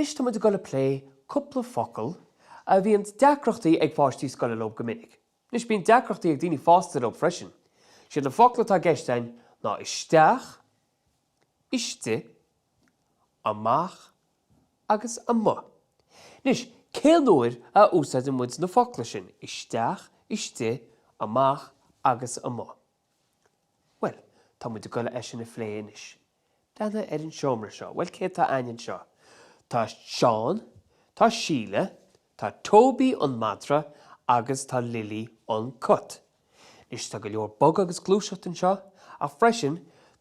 Anois tá muid ag dul a plé cúpla focal a bhíonn deacrachtaí ag pháistí scoile leo go minic. Anois bíonn deacrachtaí ag daoine fásta leo freisin. Siad na focla atá i gceist againn ná isteach, istigh, amach agus amuigh. Anois cén uair a úsáideann muid na focla sin, isteach, istigh, amach agus amuigh? Bhuel, tá muid ag dul é sin a phlé anois. Breathnaigh ar an seomra seo. Bhuel, cé atá a'ainn anseo? Tá Seán, tá Síle, tá Toby an madra agus tá Lily an cat. Anois, tá go leor bogadh agus gluaiseacht anseo, ach freisin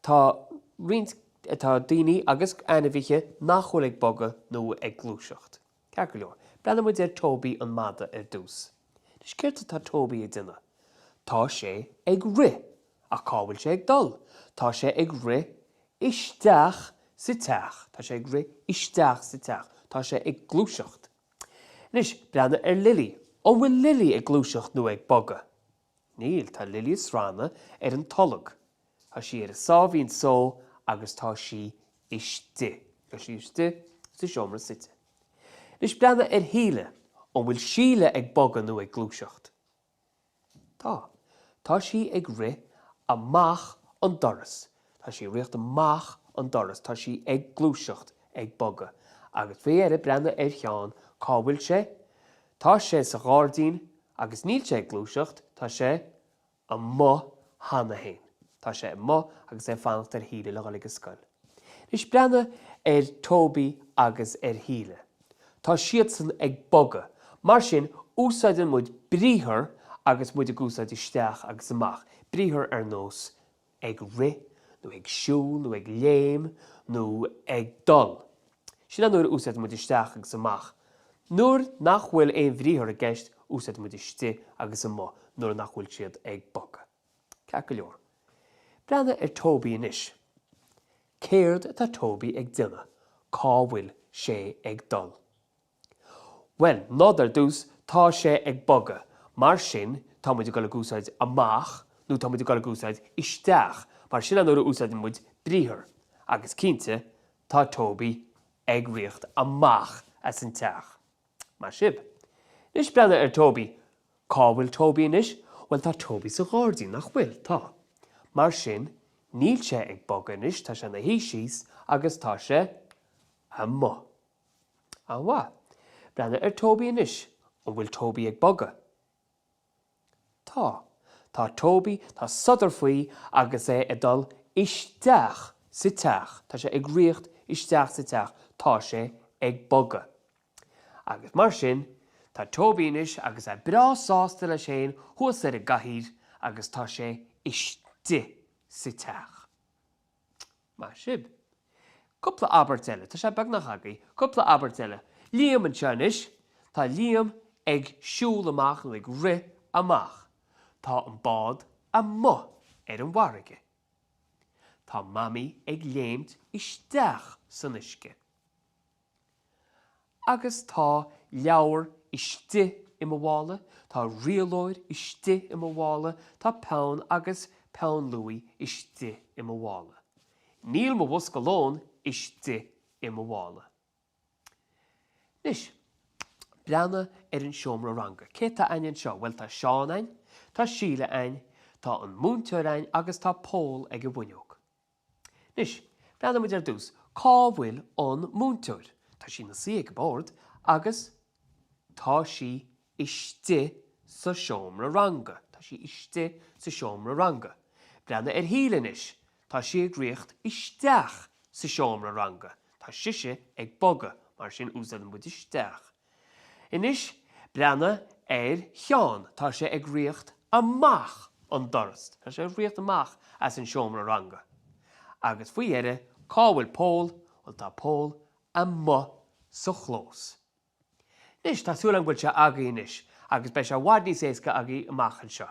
tá roinnt, tá daoine agus ainmhithe nach bhfuil ag bogadh nó ag gluaiseacht. Ceart go leor, breathnóidh muid ar Toby an mada ar dtús. Anois céard atá Toby ag déanamh? Tá sé ag rith. Ach cá bhfuil sé ag dul? Tá sé ag rith isteach sa teach. Tá sé ag rith isteach sa teach. Tá sé ag gluaiseacht. Anois, breathnaigh ar Lily. An bhfuil Lily ag gluaiseacht nó ag bogadh? Níl, tá Lily ag srannadh ar an tolg. Tá sí ar a sáimhín só agus tá sí istigh. Tá sí istigh sa seomra suite. Anois breathnaigh ar Shíle. An bhfuil Síle ag bogadh nó ag gluaiseacht? Tá. Tá sí ag rith amach an doras. Tá sí ag ritheacht amach an doras. Tá sí ag gluaiseacht, ag bogadh. Agus faoi dheireadh breathnaigh ar Sheán. Cá bhfuil sé? Tá sé sa ghairdín agus níl sé ag gluaiseacht, tá sé amuigh cheana féin. Tá sé amuigh agus é ag fanacht ar Shíle le dhul ag an scoil. Anois breathnaigh ar Toby agus ar Shíle. Tá siadsan ag bogadh. Mar sin, úsáideann muid briathar agus muid ag úsáid isteach agus amach, briathar ar nós ag rith nó ag siúl nó ag léim nó ag dul. Sin é nuair a úsáideann muid isteach agus amach. Nuair nach bhfuil aon bhriathar i gceist, úsáideann muid istigh agus amuigh nuair nach bhfuil siad ag bogadh. Ceart go leor. Breathnaigh ar Toby anois. Céard atá Toby ag déanamh? Cá bhfuil sé ag dul? Bhuel, nod ar dtús, tá sé ag bogadh. Mar sin, tá muid ag dul ag úsáid amach nó tá muid ag dul ag úsáid isteach, mar sin é nuair a úsáideann muid briathar. Agus cinnte, tá Toby ag ritheacht amach as an teach. Maith sibh. Anois breathnaigh ar Toby. Cá bhfuil Toby anois? Bhuel, tá Toby sa ghairdín, nach bhfuil? Tá. Mar sin, níl sé ag bogadh anois, tá sé ina shuí síos agus tá sé amuigh. An-mhaith. Breathnaigh ar Toby anois. An bhfuil Toby ag bogadh? Tá. Tá Toby, tá sodar faoi agus é ag dul isteach sa teach. Tá sé ag ritheacht isteach sa teach. Tá sé ag bogadh. Agus mar sin, tá Toby anois agus é breá sásta leis féin thuas ar an gcathaoir agus tá sé istigh sa teach. Maith sibh. Cúpla abairt eile. Tá sé beagnach agaibh. Cúpla abairt eile. Liam anseo anois. Tá Liam ag siúl amach nó ag rith amach. Tá an bád amuigh ar an bhfarraige. Tá Mamaí ag léimt isteach san uisce. Agus tá leabhar istigh i mo mhála, tá rialóir istigh i mo mhála, tá peann agus peann luaidhe istigh i mo mhála. Níl mo bhosca lóin istigh i mo mhála. Anois, breathnaigh ar an seomra ranga. Cé tá a'ainn anseo? Bhuel, tá Seán a'ainn, tá Síle a'ainn, tá an múinteoir a'ainn agus tá Pól ag an bhfuinneog. Anois, breathnóidh muid ar dtús, cá bhfuil an múinteoir? Tá sí ina suí ag an bord agus tá sí istigh sa seomra ranga. Tá sí istigh sa seomra ranga. Breathnaigh ar Shíle anois. Tá sí ag ritheacht isteach sa seomra ranga. Tá sise ag bogadh, mar sin úsáideann muid isteach. Anois, breathnaigh ar Sheán. Tá sé ag ritheacht amach an doras. Tá sé ag ritheacht amach as an seomra ranga. Agus faoi dheireadh, cá bhfuil Pól? Bhuel, tá Pól amuigh sa chlós. Anois, tá súil agam go bhfuil sé agaibh anois, agus beidh sé i bhfad níos éasca agaibh amach anseo.